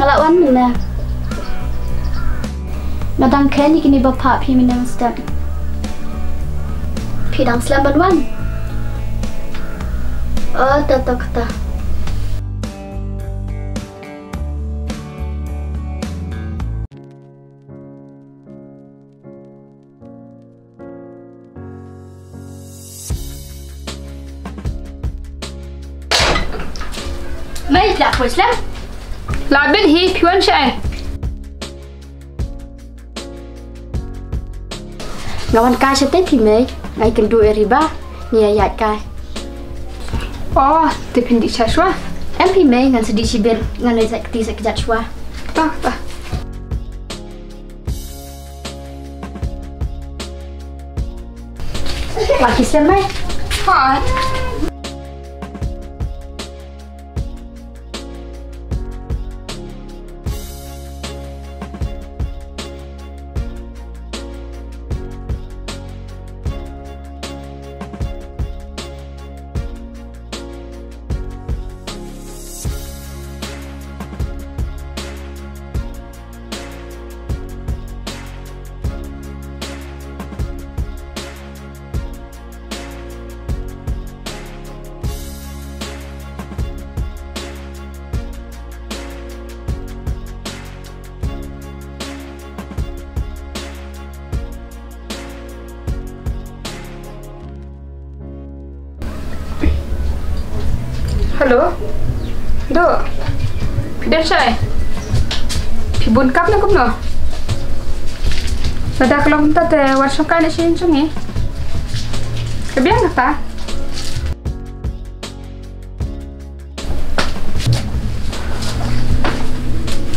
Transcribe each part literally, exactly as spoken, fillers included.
Lah wan mynne. Nga dang kheiñ ïa kine ba phah phi mynne mynstep. Phi dang slem ban wan? Oh, to to kata. Mei, la poi slem? La bit hi, phi wan shaei? Nga wan kai shatei phi mei, nga ïakynduh ïa Riba, ngi ïa ïaid kai. Oh, te phin dih sha shuwa? Em phi mei, ngan sa dih shibit, ngan leit sa kti sa kjat shuwa. Ta, ta. Laki slem mei. Hot. Hello. Duh. Phi dei shaei? Phi bun kap ne kumno? Lada ka long kumta te wan shong kai ne sha ïing jong ngi. Ka biang kata.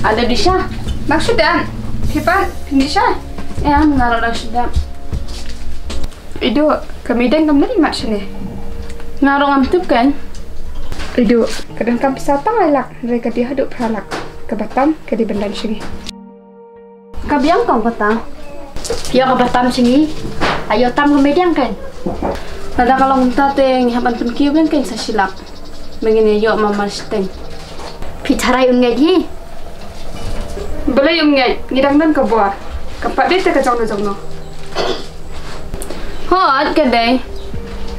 Ada Disha. Dang shu dep. Phi pat, phin dih shaei? Em, nga ruh dang shu dep. Iduh, ka Meideng kam dei mat shane. Nga ruh ngam tip kein. Iduh, ka donkam pisa tang lai lak, hynrei ka dei haduh phra lak. Kaba tam, ka dei ban don sha ngi. Ka biang kong kata. Ïa kaba tam sha ngi. Ïoh tam ka Meideng kein. Lada ka long kumta te ngi hap ban pynkiew biang kein sa shi lak. Ba ngin ïoh marmar shiteng. Phi tharai un ngeit hi? Balei um ngeit, ngi dang don ka bor. Kam pat dei te ka jong no jong no. Hooid ka dei.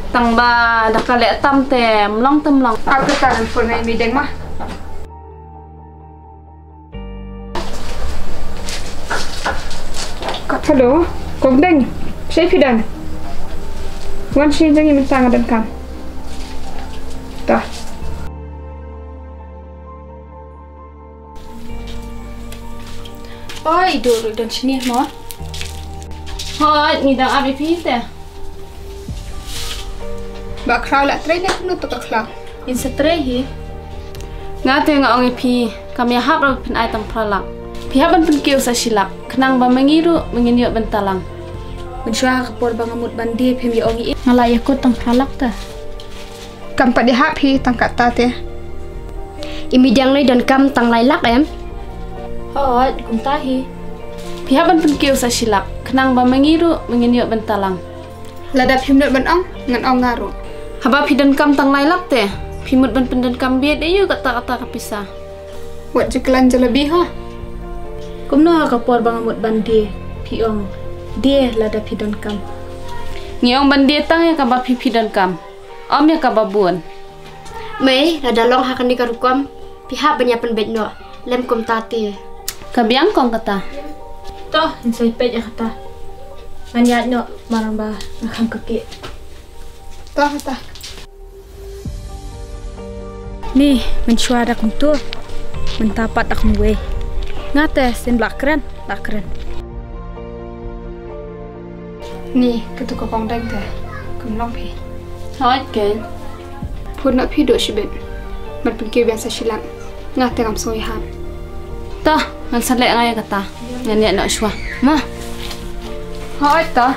Tang ba da ka leh tam te ym long te ym long. Ap kata ngan phone ïa i Meideng ma. Hello, Kong Deng, shaei phi don? Wan sha ïing jong ngi mynta nga donkam. Ta. Oi, Iduh ruh don shane mo. Hooid, ngi dang ap ïa phi te. Ba khraw la trei ne kumno to ka khraw? In sa trei hi. Nga te nga ong ïa phi, kam ïahap ruh phin ai tang phra lak. Phi hap ban pynkiew sa shi lak, khnang ba ma ngi ruh, ma ngin ïoh ban talang. Mynshuwa ha ka por ba nga mut ban die phim ïa ong ïa i. Nga la ïakut tang phra lak te. Kam pat ïahap hi tang katta te. I Meideng lei donkam tang lai lak em? Hooid, kumta hi. Phi hap ban pynkiew sa shi lak, khnang ba ma ngi ruh, ma ngin ïoh ban talang. Lada phim nud ban ong, ngan ong nga ruh. Haba phi donkam tang lai lak te, phi mut ban pyndonkam beit aïu katta katta ka pisa. Wat ju klan jalebi ha. Kumno ha ka por ba nga mut ban die, phi ong die lada phi donkam. Ngi ong ban die tang ïa kaba phi phi donkam. Ym ïa kaba bun. Mei, lada long ha kane ka rukom, phi hap ban ïa pynbeit noh, lym kumta te. Ka biang kong kata. To, ngin sa ïa peit ïa kata. Ngan ïaid noh, namar ba nga kham kyrkieh. To, kata. Ni, mynshuwa da kumto, mynta pat da kumwei. Nga te sien ba la kren, la kren. Ni, katu ka Kong Deng te, kam long phi. Hooid kein. Phone noh phi duh shibit. Ban pynkiew biang sa shi lak. Nga te ngam sngew ïahap. To, ngan sa leh nga ïa kata. Ngan ïaid noh shuwa. Ma. Hooid to.